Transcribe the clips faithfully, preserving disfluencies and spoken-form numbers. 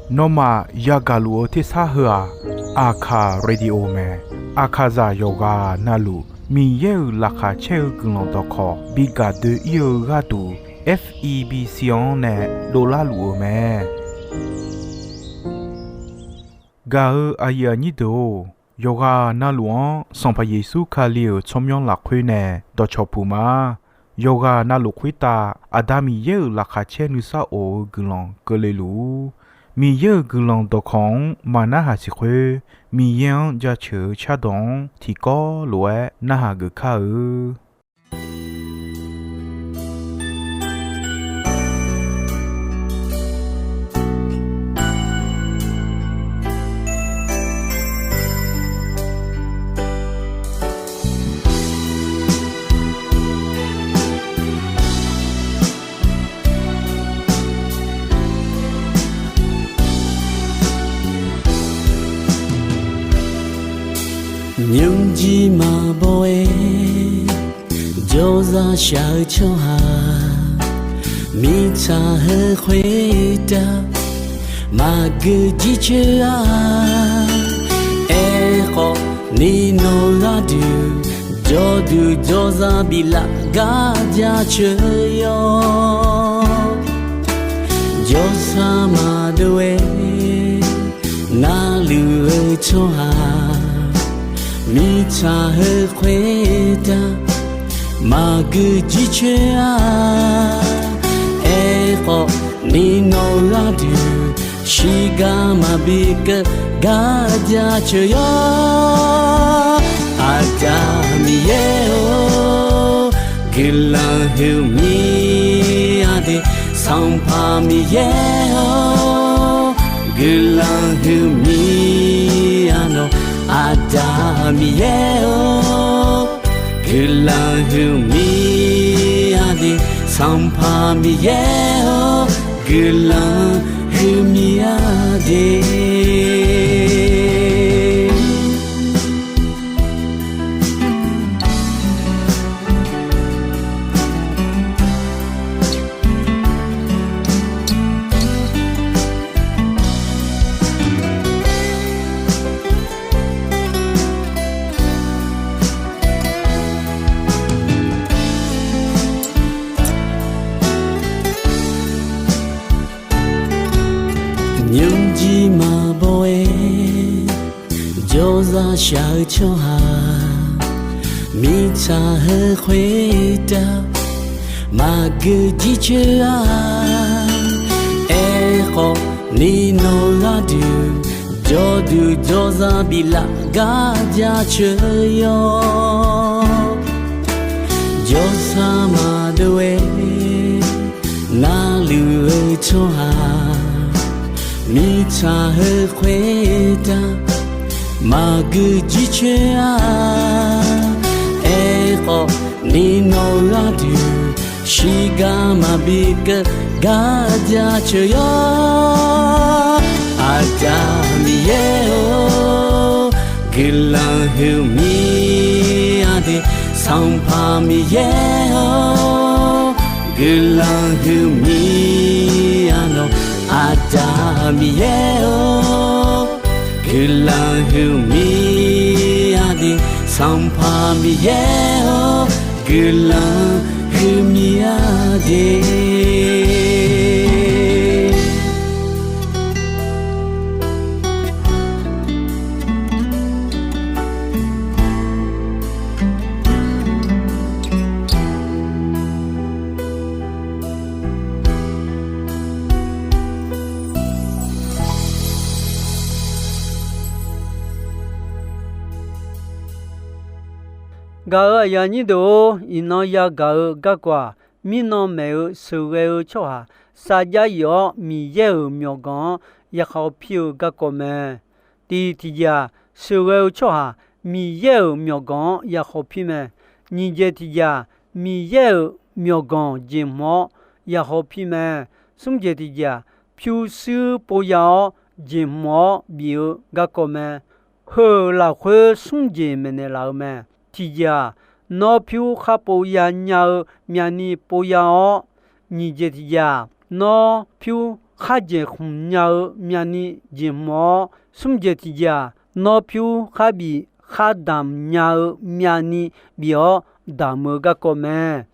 Nawmaf yagaq luf-eu tersar heu-aq, Aqkaq Radio mae. Aqkaqzaq yawqghaq navluf Miqyaer-euq laqkhaq caer-eu guiqlanq dawqkawq bi gaq doe-ir-eu gharduq, F E B C-anr nae dovlar luf-euq mae. Gaq-eu aqyuif aqnyir deuq-or, yawqghaq navluf-anr Sanqpaq Yeqsur Kali-euq tsawrmyanr lafkhoer nae dawqcawq puq ma. Yawqghaq navluf khoertav Aqda Miqyaer-euq laqkhaq caer nuisar of-eu guiqlanq keuvle luf-ur. Miqyaer-euq guiqlanq dawqkawq-anr maqnarhaq siq khoer, Miqyaer-anr jaceuq-eu cardawq-anr tiqkawv lof-aer narhaq geuf kar-eu. Nymrjir maqbaw-aer jawrzaq shaq-eu tsawrhaq, mirtsaq heu khoertav maqgeu jircoer-a. Aerkhawf ni nawq gharduq jawrduq jawrzaq biflaf gar jaceuq yawr. Jawrsar maqdov-aer narluf-eu tsawrhaq, mirtsaq heu khoertav maqgeu jircoer-a. Aerkhawf ni nawq gharduq shiqgar maqbi keuv gar jaceuq yawr. Aqda Miqyaer-or, guiqlanq huiqmir-a de. Sanqpaq Miqyaer-or, guiqlanq huiqmir-a nawq. Aqda Miqyaer-or, guiqlanq huiqmir-a de. Sanqpaq Miqyaer-or, guiqlanq huiqmir-a de. Nymrjir maqbaw-aer jawrzaq shaq-eu tsawrhaq, mirtsaq heu khoertav maqgeu jircoer-a. Aerkhawf ni nawq gharduq jawrduq jawrzaq biflaf gar jaceuq yawr. Jawrsar maqdov-aer narluf-eu tsawrhaq, mirtsaq heu khoertav maqgeu jircoer-a. Aerkhawf ni nawq gharduq shiqgar maqbi keuv gar jaceuq yawr. Aqda Miqyaer-or, guiqlanq huiqmir-a de. Sanqpaq Miqyaer-or, guiqlanq huiqmir-a nawq. Aqda Miqyaer-or, guiqlanq huiqmir-a de. Sanqpaq Miqyaer-or, guiqlanq huiqmir-a de. Gaq-euq aqyuif aqnyir deuq-or, iqnan yagaq-eu garkawv-aq, mirnan maeq-eu sheuqghae-eu tsawrhaq sarjax yif-awr Miqyaer-euq myawqganq-anr yakhawf pir-eu garkawv mae. Tiq tiqjeq-aq, sheuqghae-eu tsawrhaq Miqyaer-euq myawqganq-anr yakhawf pir mae. Nyiq jeq tiqjeq-aq, Miqyaer-euq myawqganq jeqhmq-awr yakhawf pir mae. Smr jeq tiqjeq-aq, pyurshuir pov ya-awr jeqhmq-awr bif-eu garkawv mae. Heu-euq lafkhoer smr jeq maeqnaeq laf-eu mae. Tiqjeq-aq, nawr pyur khar pov ya nya-eu myavni pov ya-awr, nyiq jeq tiqjeq-aq, nawr pyur khar dzaeqkhmq nya-eu myavni jeqhmq-awr, smr dzaeq tiq dzaeq-aq, nawr pyur khar bif khar damq nya-eu myavni bif-awr damq-eu garkawv mae.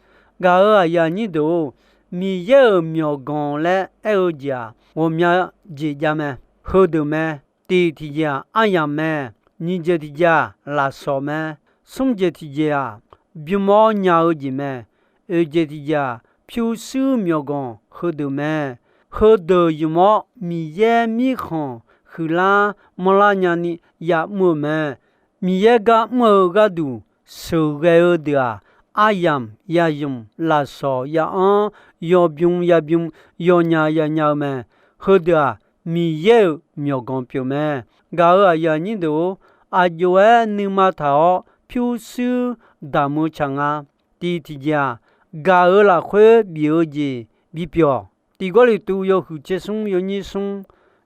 Gaq-euq aqyuif aqnyir deuq-or, Miqyaer-euq myawqganq laer aer-eu jeq-aq, ghawqmya jeq jav mae. Heudeuq mae. Tiq tiqjeq-aq, aryamq mae. Nyiq jeq tiqjeq-aq, lafsawq mae. Smr jeq tiqjeq-aq, bym-awr nya-eu jeq mae. Oeq jeq tiqjeq-aq, pyurshuir myawqganq heudeuq mae. Heudeuq ymq-awr, Miqyaer mirkhanq huiqlar manrlar nyani ya'mr-eu mae. Miqyaer gar mr-eu gharduq sheuqghae-eu deuq-aq, aryamq yaymq, lafsawq ya'anr, yawbym yabym, yawnya yanya-eu mae. Heudeuq-aq, Miqyaer-euq myawqganq pyeuf mae. Gaq-euq aqyuif aqnyir deuq-or, aqjox-aer nuima taq-awr pyurshuir damq-eu tsaq nga. Tiq tiqjeq-aq, gaq-euq lafkhoer bif-eu jeq bipyeuf-awq. Tiq Gawrliqtu yawhuiq tser smr yawnyir smr,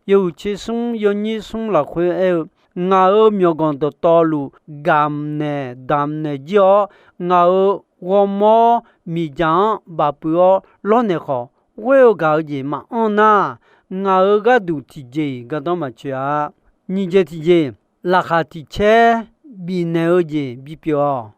yawhuiq tser smr yawnyir smr lafkhoer aer-eu, ngaq-euq myawqganq dawqtawvluf gamq naeq damq naeq jir-awr, ngaq-euq ghawrmawr miqdzaq-anr bafpuiv-awr lawrnaeq khawf, ghoer-eu gaq-eu jeq maqanr nar, ngaq-euq gharduq tiqjeq-iq gardanr maqtsoeq-a. Nyiq jeq tiqjeq, laqkhaq tiq caer bifnaeq-eu jeq bipyeuf-awq.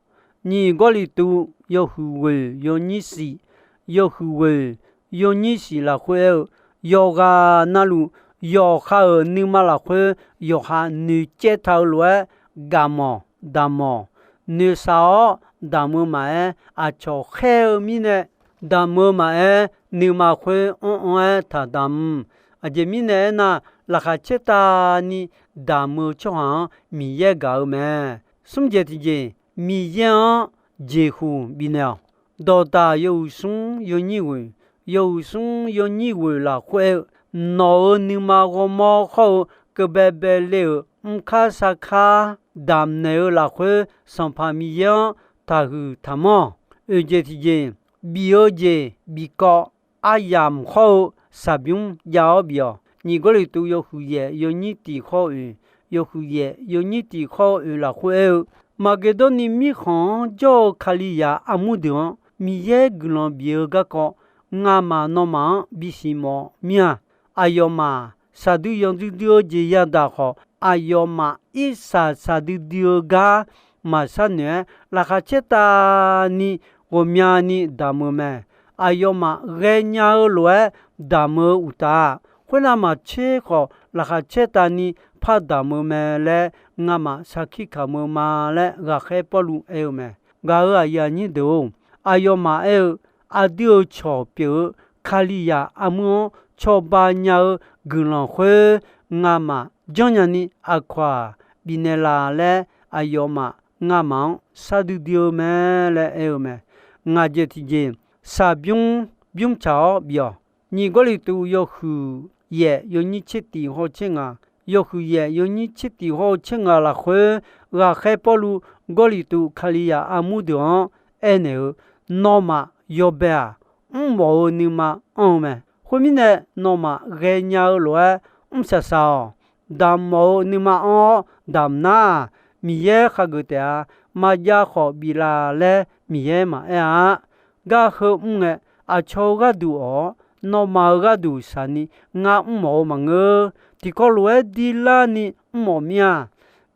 Nyiq Gawrliqtu yawhuiq ghoeq yawnyir shif, yawhuiq ghoeq yawnyir shif lafkhoer aer-eu, yawqghaq navluf yawqha-euq nuima lafkhoer yawqha noeqcaev taq-eu lof-aer, gamq-awq damq-awq, noeqshaq-awr damq-eu maqaer, aqcawq khaer-eu mirnae damq-eu maqaer, nuima khoer anr anr-aer taqdamq. Aqjeq mirnae aernar, laqkhaq caertavni damq-eu tsawrhaq-anr Miqyaer gaq-eu mae. Smr jeq tiqjeq, Miqyaer-anr jeqhuq bifnaeq-awq. Dawqdaq yawhuiq smr yawnyir ghoeq, yawhuiq smr yawnyir ghoeq lafkhoer aer-eu, nawq-euq nuima ghawrmawr khawr-eu keuv baebae le-euq mrkar sarkar damq naeq-eu lafkhoer, Sanqpaq Miqyaer-anr taqhuiq taqmanr-awq. Oeq jeq tiqjeq, bif-eu jeq bifkawv aryamq khawr-eu shaqbymr jav-awr bif-awq. Nyiq Gawrliqtu yawhuiq yaef yawnyir tiq khawr-eu oeq, yawhuiq yaef yawnyir tiq khawr-eu oeq lafkhoer aer-eu, Maqgeqdawrni mirkhanq-anr jawr-eu Kalizaq armur deuq-anr Miqyaer guiqlanq bif-eu garkawv, ngamaf nawmaf-anr bisiq mawf mir-a. Aqyawfmaf shaqdui yanqdui dui-eu jeq yadaq khawf, aqyawfmaf irsaq shaqdui dui-eu gar maqshar noeq-aer, laqkhaq caertavni ghawqmyani damq-eu mae. Aqyawfmaf ghaenya-eu lof-aer damq-eu uqtaf-aq, khoernav maqtser khawf laqkhaq caertavni par damq-eu mae laer, ngamaf sarkir kamq-eu ma laer, ghaqkhaer Pawrluv aer-eu mae. Gaq-euq aqyuif aqnyir deuq-or, aqyawfmaf aer-eu, aqdui-euq cawq pyeuf-eu Kalizaq armur-anr cawba nya-eu guiqlanq khoer ngamaf janrnya ni aqkawq-aq bifnaeq laf laer, aqyawfmaf ngamaf-anr shardui dui-eu mae laer aer-eu mae. Ngaq jeq tiqjeq, shaqbymr bymr tsaq-awr bif-awq. Nyiq Gawrliqtu yawhuiq yaef yawnyir tser tiq hawr-eu tser ngaq, yawhuiq yaef yawnyir tser tiq hawr-eu tser ngaq lafkhoer, ghaqkhaer Pawrluv Gawrliqtu Kalizaq armur deuq-anr aernaeq-eu, nawmaf yawbae-aq, mrmawf-eu nuima anr-eu mae. Khoermirnae, nawmaf ghaenya-eu lof-aer mr shaq shaq-awq. Damq mawf-eu nuima anr-awr damq nar-aq, Miqyaer khageuf taef-a. Maqjav khawf bif laf laer Miqyaer maqaer-a. Gar heu mr ngae, aqcawq-eu gharduq awq-awr, nawmaf-euq gharduq shaqni ngar mrmawf-eu maqngeur. Tiqkawv lof-aer dilarni mrmawf mir-a.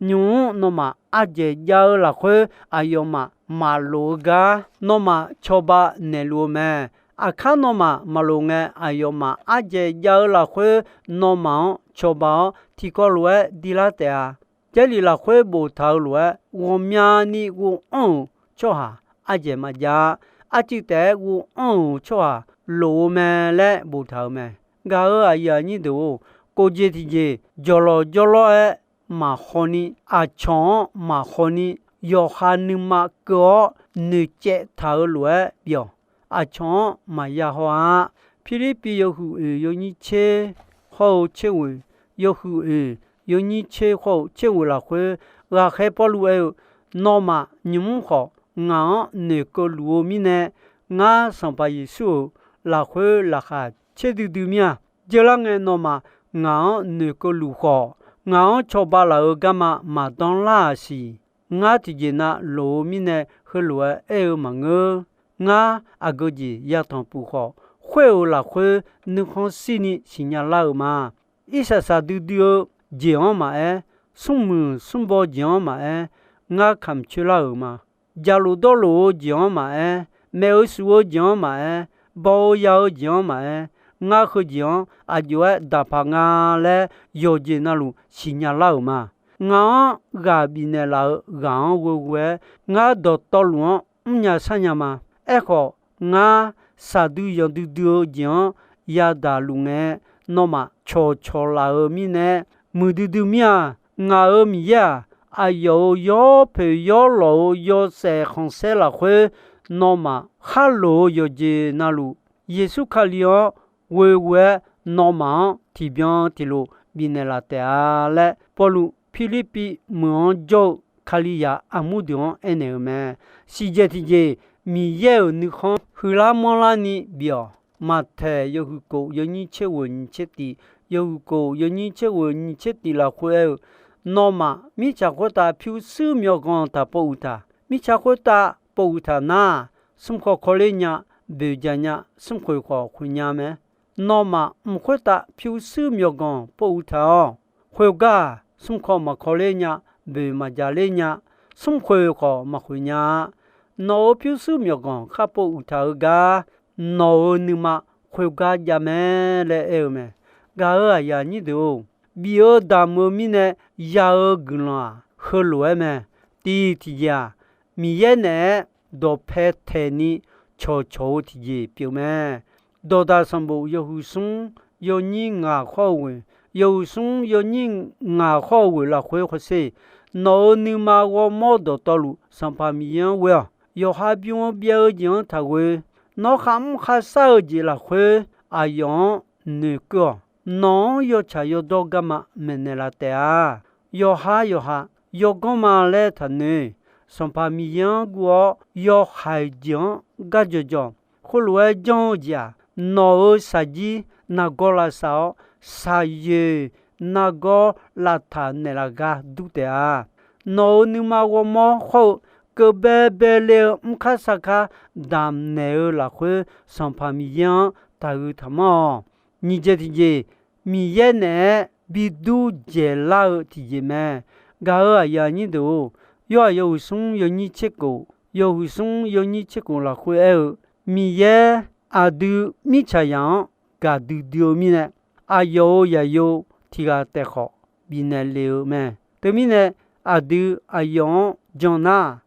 Nymq-mr nawmaf ardzaeq jav-eu lafkhoer aqyawfmaf maqloq-eu gar nawmaf cawba naeqluf-eu mae. Aqkar nawmaf maqloq ngae, aqyawfmaf ardzaeq jav-eu lafkhoer nawmaf-anr cawba-awr tiqkawv lof-aer dilar taef-a. Jarlif lafkhoer boftaq-eu lof-aer, ghawqmyani ghof anr-euq tsawrhaq ardzaeq maqjav-a. Arcuiv taef-aer ghof anr-euq tsawrhaq loq-eu mae laer boftaq-euq mae. Gaq-euq aqyuif aqnyir deuq-or, kof jeq tiqjeq jawqlawq jawrlawr-aer maqhaw ni, aqcawq-anr maqhaw ni, yawqha nuima keuv-awr noeqcaev taq-eu lof-aer bif-awq. Aqcawq-anr maqya haw-a. Pirlirpiv yawhuiq oeq yawnyir tser hawr-eu tser ghoeq, yawhuiq oeq yawnyir tser hawr-eu tser ghoeq lafkhoer, ghaqkhaer Pawrluv aer-eu, nawmaf nymq-mr khawf ngaq-anr noeqkeuv luf-eu mirnae, ngar Sanqpaq Yeqsur-euq lafkhoer laqkhaq caerdui dui mir-a. Jeurlar ngae nawmaf ngaq-anr noeqkeuv luf khawf, ngaq-anr cawba laf-euq garma maqdanr lar-aq siq. Ngar tiqjeq nav loq-eu mirnae heulof-aer aer-eu maqngeur. Ngar aqgeu jeq yatanq puq khawf, khoer-euq lafkhoer nuikhanr shirni siqnya lar-euq ma. Irsaq saqdui dui-eu jeq-anr maqaer, smrmuiq smrbaw jeq-anr maqaer, ngar kamq coerlar-euq ma. Jaqlof dawrlof-eu jeq-anr maqaer, maef-eu shuf-eu jeq-anr maqaer, baw-eu ya-eu jeq-anr maqaer, ngar heujeq-anr aqjox-aer daqpaq nga laer yawqjeq navluf siqnya lar-euq ma. Ngaq-anr ghaq bifnaeq laf-euq ghaq-anr ghoeghoe-aer, ngar dawqtawvluf-anr mrnya sharnya ma. Aerkhawf, ngar saqdui yanqdui dui-eu jeq-anr yadaq luf ngae, nawmaf cawqcawq laf-euq mirnae, muiqdui dui mir-aq, ngaq-euq Miqyaer-aq, aqyawf-euq yawpoeq yawlawq-euq yawshaef khanqsaer lafkhoer, nawmaf khar loq-eu yawqjeq navluf, Yeqsur Kali-anr ghoeghoe-aer nawmaf-anr tiqbyan tiqlof bifnaeq laf taef-a laer, Pawrluv Pirlirpiv meuq-anr jawr-eu Kalizaq armur deuq-anr aernaeq-euq mae. Siqdzaeq tiqjeq, Miqyaer-euq nuikhanr huiqlar manrlarni bif-awq. Maqtaeq yawhuiq kof yawnyir tser ghoeq nyiq tser tif, yawhuiq kof yawnyir tser ghoeq nyiq tser tif lafkhoer aer-eu, nawmaf mirtsaq khoertav pyurshuir myawqganq taqpov uiqtaq. Mirtsaq khoertav pov uiqtaq nar, smrkawv kawvler nya, boeqjaq nya, smrkhoeq khawf khoeq nya mae. Nawmaf mq khoertav pyurshuir myawqganq pov uiqtaq-awr, khoergar-aq, smrkawv maqkawvler nya, boeq maqjaqler nya, smrkhoeq khawf maqkhoeq nya-a. Nawq-euq pyurshuir myawqganq khar pov uiqtaq-eu gar, nawq-euq nuima khoergar jav mae laer aer-eu mae. Gaq-euq aqyuif aqnyir deuq-or, bif-eu damq-eu mirnae ya-eu guiqlanq-aq, heulof-aer mae. Tiq tiqjeq-aq, Miqyaer naeq-aer dawqpae taeqni cawqcawq-eu tiqjeq pyeuf mae. Dawqdaq sanqbof yawhuiq smr yawnyir ngaq khawr-eu ghoeq, yawhuiq smr yawnyir ngaq khawr-eu ghoeq lafkhoer hawsher, nawq-euq nuima ghawrmawr dawqtawvluf Sanqpaq Miqyaer-anr ghoe-awq. Yawqha bym-eu byav-eu jeq-anr taqghoe. Nawr kharmr kharshar-eu jeq lafkhoer aqyawf-anr noeqkeuv-awq. Nawq-anr yawtsaq yawdawr garma maeqnaeq laf taef-a. Yawqha yawqha yawganr ma laer taqnoeq. Sanqpaq Miqyaer-anr guv-awr yawhaiq jeq-anr gar jawqjawq. Khoerlof-aer janr-eu jeq-aq, nawq-euq shaqjir nargawr lavsav-awr, shaqyoeq nargawr lavtaq naeqlaf gar dur taef-a. Nawq-euq nuima ghawrmawr khawr-eu keuv baebae le-eu mrkar sarkar damq naeq-eu lafkhoer, Sanqpaq Miqyaer-anr taqhuiq taqmanr-awq. Nyiq jeq tiqjeq, Miqyaer naeq-aer bi dur dzaeqlar-eu tiqjeq mae. Gaq-euq aqyuif aqnyir deuq-or, Yorhaq yawhuiq smr yawnyir tser kof, yawhuiq smr yawnyir tser kof lafkhoer aer-eu, Miqyaer aqdui mirtsaqzaq-anr gaqdui dui-eu mirnae, aqyawf-euq zaqyo tiq ghaq taef khawf bifnaeq lef-eu mae. Teumirnae, aqdui aqyawf-anr jan nar,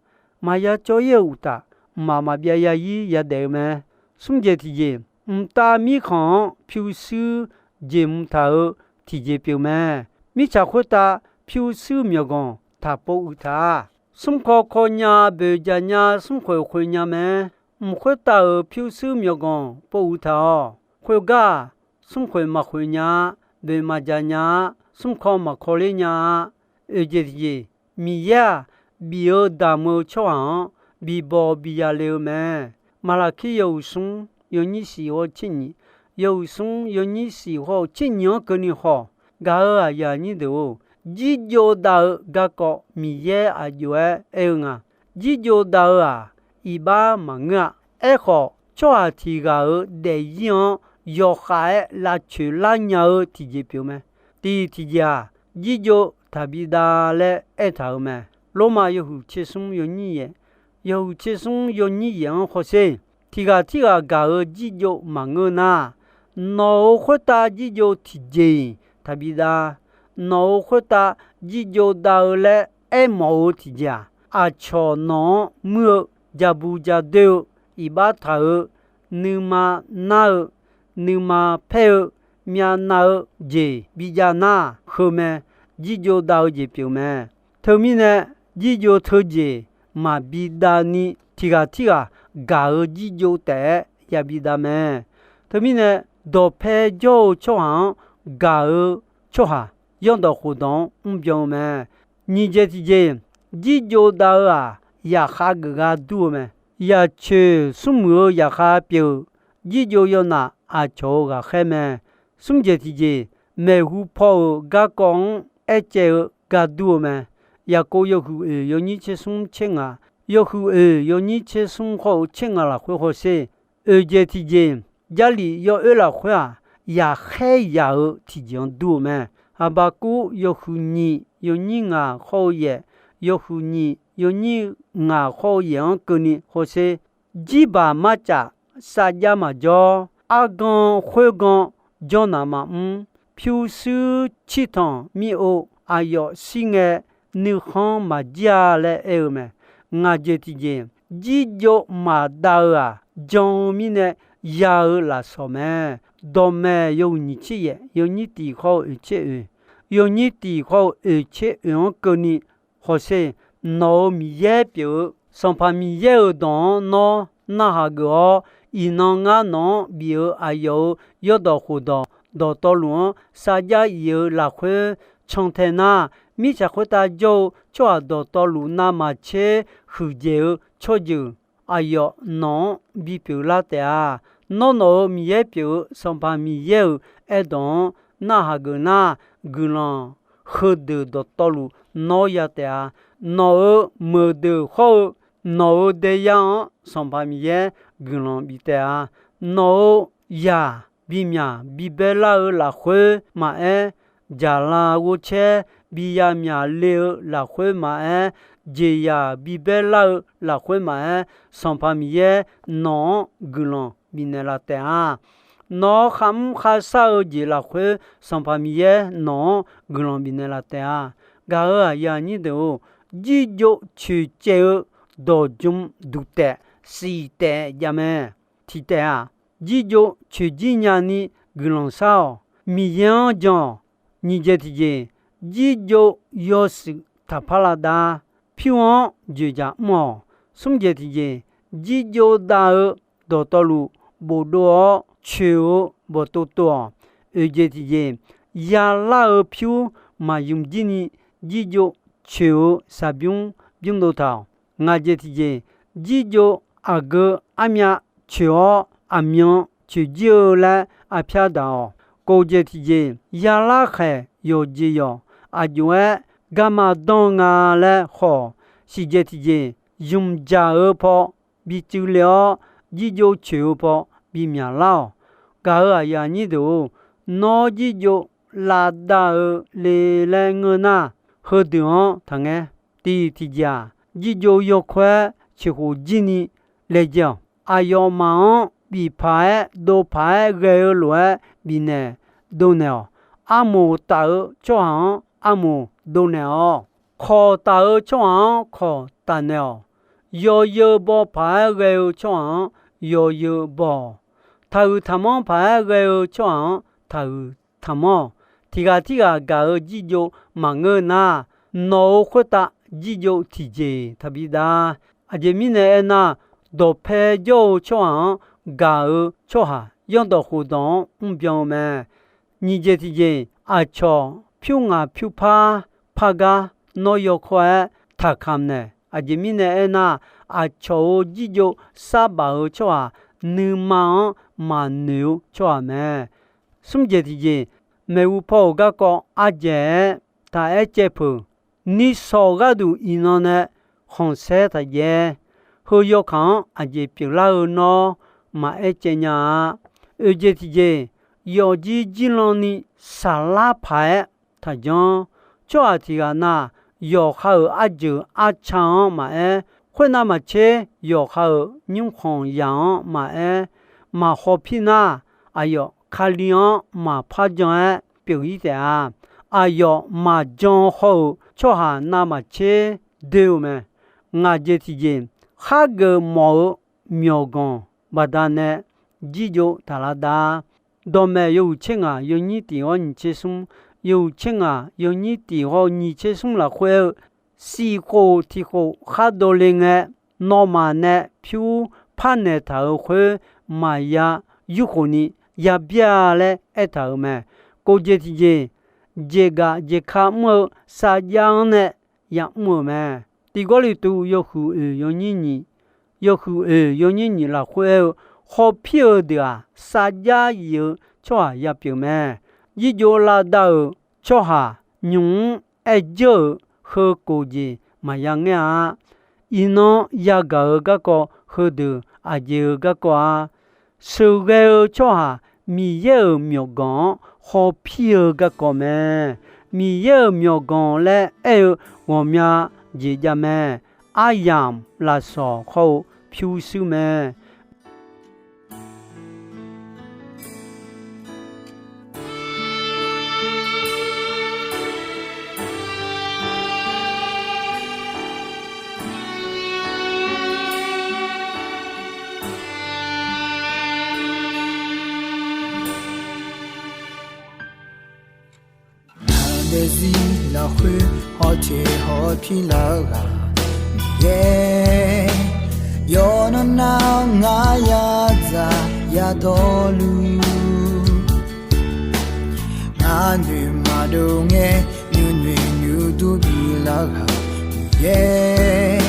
maqya cawv-ir-eu uqtaf, mqmaq maqbyav ya-ir yadaef-eu mae. Smr jeq tiqjeq, mqtav mirkhanq-anr pyurshuir jeqhmq taq-eu tiqjeq pyeuf mae. Mirtsaq khoertav pyurshuir myawqganq taqpov uiqtaq-a. Smrkawv kawv nya, boeqjaq nya, smrkhoeq khoeq nya mae. Mq khoertav-euq pyurshuir myawqganq pov uiqtaq-awq. Khoergar-aq, smrkhoeq maqkhoeq nya-a, boeq maqjaq nya-a, smrkawv maqkawvler nya-a. Oeq jeq tiqjeq, Miqyaer-aq, bif-eu damq-eu tsawrhaq-anr bibawq biya le-eu mae. Maqlaqkir yawhuiq smr yawnyir siq hawr-eu tser nyiq, yawhuiq smr yawnyir siq hawr-eu tser nyiq-anr keuvni khawf, gaq-euq aqyuif aqnyir deuq-or, jirjov dav-eu garkawv Miqyaer aqjox-aer aer-eu nga. Jirjov dav-eu-aq, iqbax maqngeur-a. Aerkhawf, tsawrhaq tiq ghaq-euq daefzir-anr yawkhav-aer lavcoeq lar nya-eu tiqjeq pyeuf mae. Tiq tiqjeq-aq, jirjov taqbi dav laer aertaq-euq mae. Lormav yawhuiq tser smr yawnyir yaef, yawhuiq tser smr yawnyir yaef-anr hawsher. Tiq ghaq tirghaq gaq-eu jirjov maqngeur nar, nawq-euq khoertav jirjov tiqjeq-iq taqbi dav. Nawq-euq khoertav jirjov dav-eu laer aermawf-eu tiqjeq-aq, aqcawq nawq-anr muir-eu, jabu jadoer-eu, iqbax taq-eu, nuima nar-eu, nuima paer-eu, myavnav-eu jeq bijav nar, heu mae. Jirjov dav-eu jeq pyeuf mae. Teumirnae, jirjov teujeq maqbi dav ni, tiq ghaq tirghaq gaq-eu jirjov taef-aer yabi dav mae. Teumirnae, dawqpae jawr-eu tsawrhaq-anr gaq-eu tsawrhaq, zanrdawq khofdawq-anr mrbyan-eu mae. Nyiq jeq tiqjeq, jirjov dav-eu-aq, zaqkhav geuf gar dur-eu mae. Yaqcoeq smrmuiq-eu zaqkhav pyeuf-euq, jirjov yawnaf aqcawq-euq ghaqkhaer mae. Smr jeq tiqjeq, maeqhu paw-euq garkawv-anr aercaev-eu gar dur-eu mae. Yaqkov yawhuiq oeq yawnyir tser smr tser ngaq, yawhuiq oeq yawnyir tser smr hawr-eu tser ngaq lafkhoer hawsher. Oeq jeq tiqjeq, Jarlif yawoer lafkhoer-aq, yaqkhaer yaq-eu tiqjeq-anr dur-eu mae. Haqbaqkuv yawhuiq nyiq yawnyir ngaq khawr-eu yaef, yawhuiq nyiq yawnyir ngaq khawr-eu yaef-anr keuvni hawsher. Jirbaq marcaf, sarjax maqjawr, argan khoergan jawrnaq maqmr, pyurshuir cirtanq mir-or, aqyawf shir ngae nuikhanr maqjir-a laer aer-eu mae. Ngaq jeq tiqjeq, jirjov maqdav-eu-aq, jan-eu mirnae ya-eu lafsawq mae. Dawqmaeq yawhuiq nyiq tser yaef, yawnyir tiq khawr-eu oeq tser oeq, yawnyir tiq khawr-eu oeq tser oeq-anr keuvni hawsher. Nawq-euq Miqyaer pyeuf-eu Sanqpaq Miqyaer-euq dawq-anr nawr narhaq geuf-awr, iqnan ngar nawq-anr bif-eu aqyawf-euq yawrdawq khofdawq dawqtawvluf-anr sarjax if-eu lafkhoer cantae nar, mirtsaq khoertav jawr-eu tsawrhaq dawqtawvluf navmaqtser huiqdzaeq-eu tsawrjeuq aqyawf nawq-anr bipyeuf lar taef-a. Nawr nawq-euq Miqyaer pyeuf-eu Sanqpaq Miqyaer-euq aerdawq-anr narhaq geuf nar, guiqlanq heudeuq dawqtawvluf nawr ya taef-a. Nawq-euq meuqdeuq khawr-eu nawq-euq daeyar-anr Sanqpaq Miqyaer guiqlanq bif taef-a. Nawq-euq zaq bimyaq bibaer lar-eu lafkhoer maqaer, jaqlav ghovcaer biya myaqle-eu lafkhoer maqaer, jeqzaq bibaer lar-eu lafkhoer maqaer, Sanqpaq Miqyaer nawq-anr guiqlanq bifnaeq laf taef-a. Nawq-euq kharmr kharshar-eu jeq lafkhoer Sanqpaq Miqyaer nawq-anr guiqlanq bifnaeq laf taef-a. Gaq-euq aqyuif aqnyir deuq-or, jirjov coeqcaev-eu dawqjm duq taef siq taef jav mae. Tiq taef-aq, jirjov coeqjir nyani guiqlanq shar-awq. Miqyaer-anr jan-awq. Nyiq jeq tiqjeq, jirjov yawshuif taqpar lavdav, pyur-anr dzoeqdzaq mr-awq. Smr jeq tiqjeq, jirjov dav-eu dawqtawvluf bofdov-awr coeq-eu bawqtov tov-awq. Oeq jeq tiqjeq, yalar-eu pyur maqymq jir ni jirjov coeq-eu shaqbymr bymrdov taq-awq. Ngaq jeq tiqjeq, jirjov aqgeu armyav coeq-awr aqmyan coeqjir-eu laer arpyar daq-awq. Kof jeq tiqjeq, yalar khaeq yawqjeq yawq aqjox-aer garma danr-eu nga laer haw-awq. Siq jeq tiqjeq, zmqdzaq-eu paw bicuiv le-awr, jirjov coeq-eu paw bimyaq lar-awq. Gaq-euq aqyuif aqnyir deuq-or, nawr jirjov lavdav-eu le laer ngeur nar, heudeuq-anr taqngaer. Tiq tiqjeq-aq, jirjov yawkawr-aer coeqkhof jir ni laejae-awq. Aqyawfmaf-anr bif paq-aer dov paq-aer ghae-eu lof-aer bifnaeq dovnaeq-awq. Armoq taf-eu tsawrhaq-anr armoq dovnaeq-awq. Kawq taf-eu tsawrhaq-anr kawq tafnaeq-awq. Yawzeu baw paq-aer ghae-eu tsawrhaq-anr yawzeu baw-awq. Taqhuiq taqmanr paq-aer ghae-eu tsawrhaq-anr taqhuiq taqmanr-awq. Tiq ghaq tirghaq gaq-eu jirjov maqngeur nar, nawq-euq khoertav jirjov tiqjeq taqbi dav. Aqjeq mirnae aernar, dawqpae jawr-eu tsawrhaq-anr gaq-eu tsawrhaq yawrdawq khofdawq-anr mrbyan-eu mae. Nyiq jeq tiqjeq, aqcawq pyur ngaq pyur par par gar nawr yawkawr-aer taqkamq naeq. Aqjeq mirnae aernar, aqcawq-euq jirjov sarbaf-eu tsawrhaq nuima-anr maqnoeq-eu tsawrhaq mae. Smr jeq tiqjeq, maeqhu paw-euq garkawv ardzaeq-aer taq aer caev peuq. Nishawq gharduq iqnan nae khanqsaer taqjaev. Heu yawkaq-anr aqjeq pyeuflar-eu nawr maqaer caev nya-a. Oeq jeq tiqjeq, yawfjir jirlan ni saflar paq-aer taqjanr. Tsawrhaq tiq ghaq na, yawqha-euq arjeuq arca-anr maqaer, khoernav maqtser yawqha-euq nymrkhanq zaq-anr maqaer, maqhaw pir nar, aqyawf Kali-anr maqpar jan-aer pyeuf-ir taef-a. Aqyawf maqjan haw-euq tsawrhaq navmaqtser doe-eu mae. Ngaq jeq tiqjeq, khargeuf mawf-eu myawqganq baqdanae jirjov taq lar dav. Dawqmaeq yawhuiq tser ngaq yawnyir tiq ghawr nyiq tser smr, yawhuiq tser ngaq yawnyir tiq ghawr nyiq tser smr lafkhoer-eu, siq khof tiq khof khar dovle ngae, nawmaf nae pyur parnaeq taq-euq khoer maqya yurkhof ni ya byaer-a laer aertaq-euq mae. Kof jeq tiqjeq, jeqgaf jeqka mr-eu sarjax-anr nae yamr-euq mae. Tiq Gawrliqtu yawhuiq oeq yawnyir nyiq, yawhuiq oeq yawnyir nyiq lafkhoer aer-eu, hawpir-eu deuq-aq, sarjax if-eu tsawrhaq yapyeuf mae. Jirjov lavdav-euq tsawrhaq nymq-mr aer dzeur-euq heu kof jeq maqya ngaer-a. Iqnan yagaq-eu garkawv heudeuq aqjeq-eu garkawv-a. Sheuqghae-eu tsawrhaq Miqyaer-euq myawqganq-anr hawpir-eu garkawv mae. Miqyaer-euq myawqganq laer aer-eu ghawqmya jeq jav mae. Aryamq lafsawq hawr-eu pyurshuir mae. Ngaq daefzir lafkhoer hawteq hawpir lar-eu ghaq Miqyaer, yawqnan nar ngar yadzaq yadawrluf, ngar noeqmaqdov ngae nuinoeq nuidur bilar ghaq Miqyaer,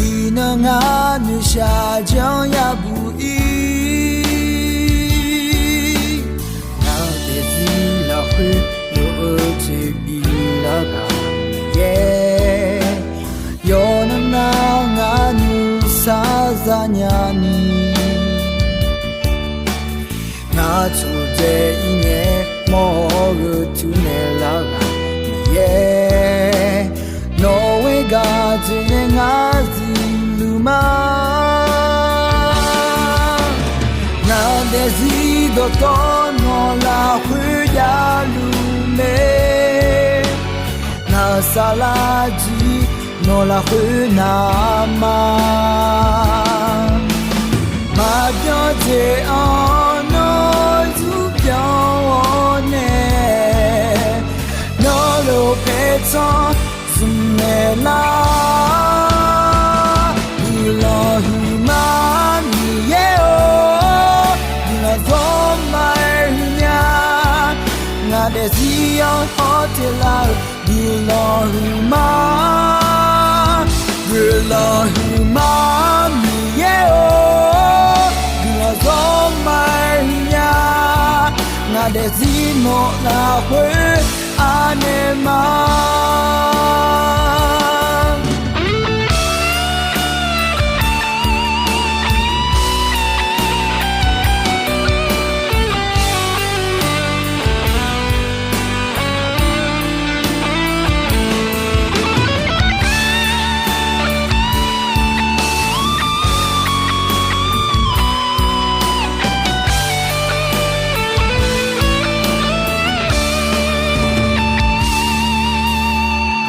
iqnan ngar noeqshaq janr yabuq ir. Ngaq daefzir lafkhoer lof-eu jeq bilar ghaq Miqyaer, yawqnan nar ngar nuisar zanya ni, ngar tsofdzae ir ngae mawr-eu tuinaeq lar ghaq Miqyaer, nawq-euq gaq jeq nae ngar zifluf ma. Ngaq daefzir dawqtawv nawq lafkhoer javluf mae. Ngaq-euq saflar jir nawq lafkhoer navma, maqbyan jeq-anr nawr zurbyan-awr nae, nawr lof paertsanr zmqmaeq lar. Guiqlanq huiqma Miqyaer-or, guiqlanq zawrma-aer huiqnya. Ngaq daefzir-anr hawteq lar-eu guiqlanq huiqma, guiqlanq huiqma Miqyaer-or, guiqlanq zawrma-aer huiqnya. Ngaq daefzir nawq lafkhoer anaeq ma.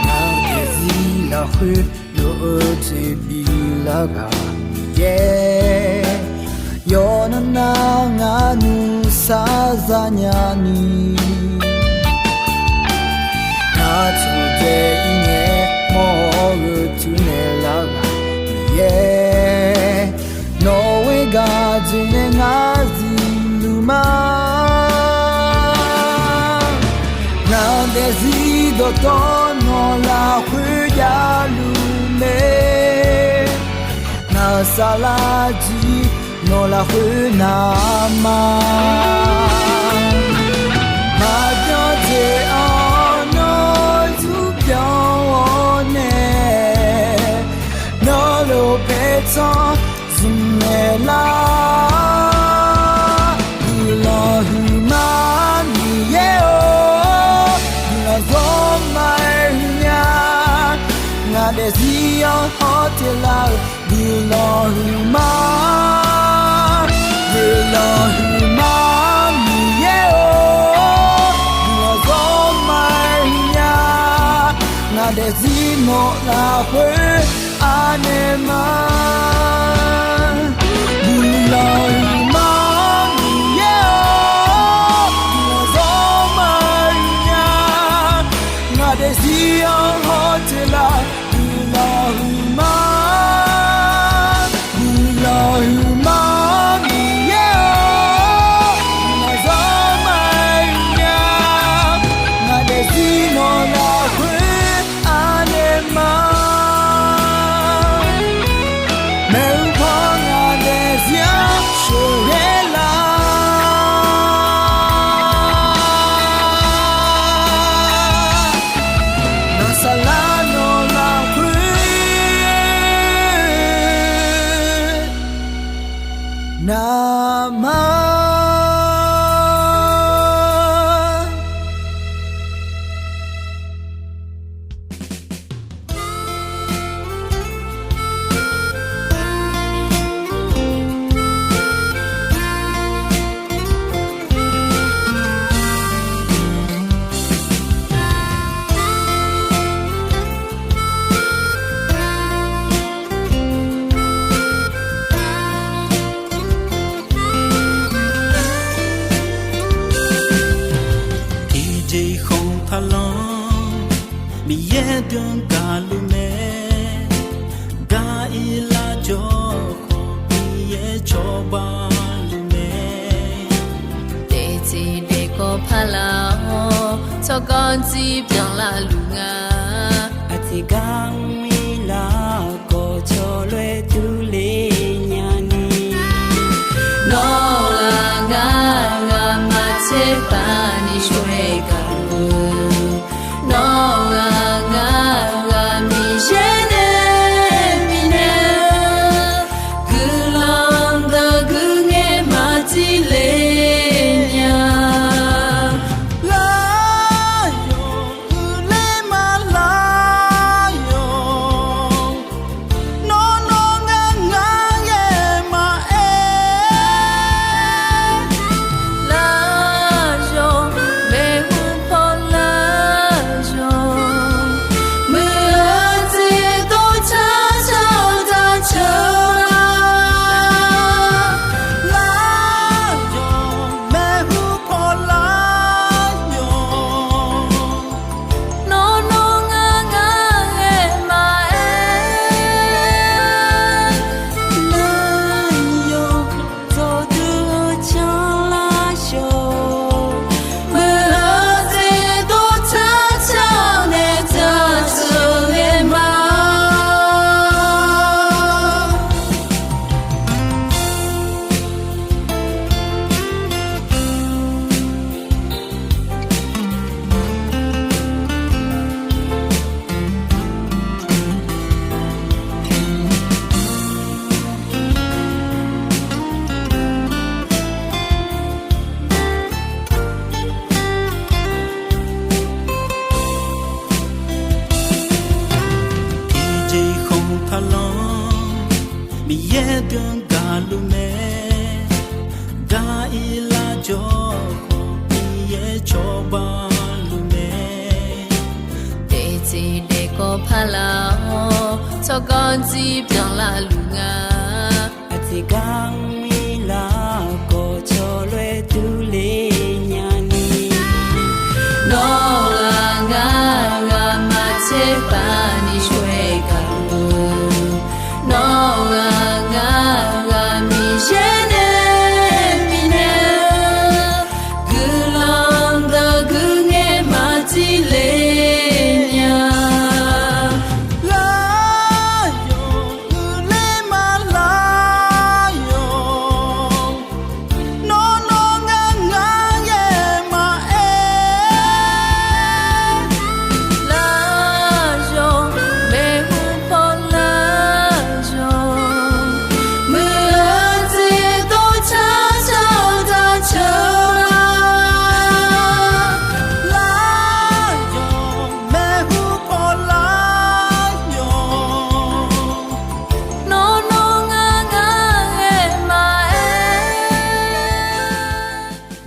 Ngaq daefzir lafkhoer lof-eu jeq bilar ghaq Miqyaer, yawqnan nar ngar nuisar zanya ni, ngar tsofdzae ir ngae mawr-eu tuinaeq lar ghaq Miqyaer, nawq-euq gaq jeq nae ngar zifluf ma. Ngaq daefzir dawqtawv nawq lafkhoer javluf mae. Ngaq-euq saflar jir nawq lafkhoer navma, maqbyan jeq-anr nawr zurbyan-awr nae, nawr lof paertsanr zmqmaeq lar. Guiqlanq huiqma Miqyaer-or, guiqlanq zawrma-aer huiqnya. Ngaq daefzir-anr hawteq lar-eu guiqlanq huiqma, guiqlanq huiqma Miqyaer-or, guiqlanq zawrma-aer huiqnya. Ngaq daefzir nawq lafkhoer anaeq ma. Guiqlanq huiqma Miqyaer-or, guiqlanq zawrma-aer huiqnya. Ngaq daefzir-anr hawteq lar-eu guiqlanq huiqma, guiqlanq huiqma Miqyaer-or, guiqlanq zawrma-aer huiqnya. Ngaq daefzir nawq lafkhoer anaeq ma. Maeq-eu Arlanr, Miqyaer deuq gaqluf mae. Gar-ir lar jawr khawf, Miqyaer cawba luf mae. Daefteq daefkawv paq laf-awr, tsawrganr jir byanlar luf nga. Aqtiq gar mr-ir larkhawf, cawloer durler nyani. Nawr-aq ngar, ngar maqtser paq ni shawr-aer gaqluf-eu. Nawr-aq ngar, ngar Miqyaer nae bifnaeq-eu guiqlanq deuq guiqngaer maqtile nya. Lar yawq, uiqler ma lar yawq. Nawr nawr ngar ngar ghae maqaer. Lar yawq, maeqhu paw lar yawq. Muiq-eu jeq dov car car-eu daq ceuq-a. Lar yawq, maeqhu paw lar yawq. Nawr nawr ngar ngar ghae maqaer. Lar yawq, dawqdui-eu canlar shawq. Muiq-eu jeq dov car car nae daq ceuq ghae ma. Tiqjeq khanq taqlanr, Miqyaer deuq gaqluf mae. Gar-ir lar jawr khawf, Miqyaer cawba luf mae. Daefteq daefkawv paq laf-awr, tsawrganr jir byanlar luf nga. Aqtiq gar mr-ir larkhawf, cawloer durler nyani. Nawr-aq ngar, ngar maqtser paq ni shawr-aer gaqluf-eu. Nawr-aq ngar, ngar Miqyaer nae bifnaeq-eu guiqlanq deuq guiqngaer maqtile nya. Lar yawq, uiqler ma lar yawq. Nawr nawr ngar ngar ghae maqaer. Lar yawq, maeqhu paw lar yawq. Muiq-eu jeq dov car car-eu daq ceuq-a. Lar yawq, maeqhu paw lar yawq. Nawr nawr ngar ngar ghae maqaer.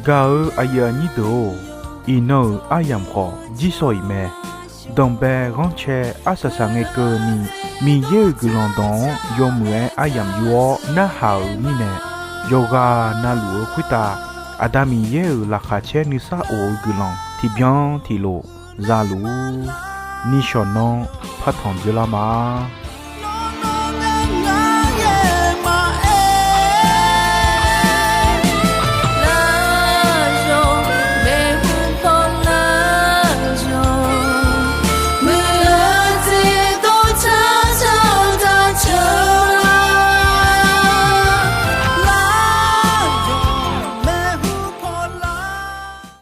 Gaq-eu aqyuif aqnyir deuq-or, iqnan-euq aryamq khawf jirsawq iq mae. Danqbae ghanrcae arsaq saqngae keuvni, Miqyaer-euq guiqlanq dawq-anr yawmuiq-aer aryamq yur-awr narhaq-euq mirnae, yawqghaq navluf-eu khoertav Aqda Miqyaer-euq laqkhaq caer nuisar of-eu guiqlanq tiqbyan tiqlof zaluf-ur. Nishawq nanr partanq dzeurlar ma.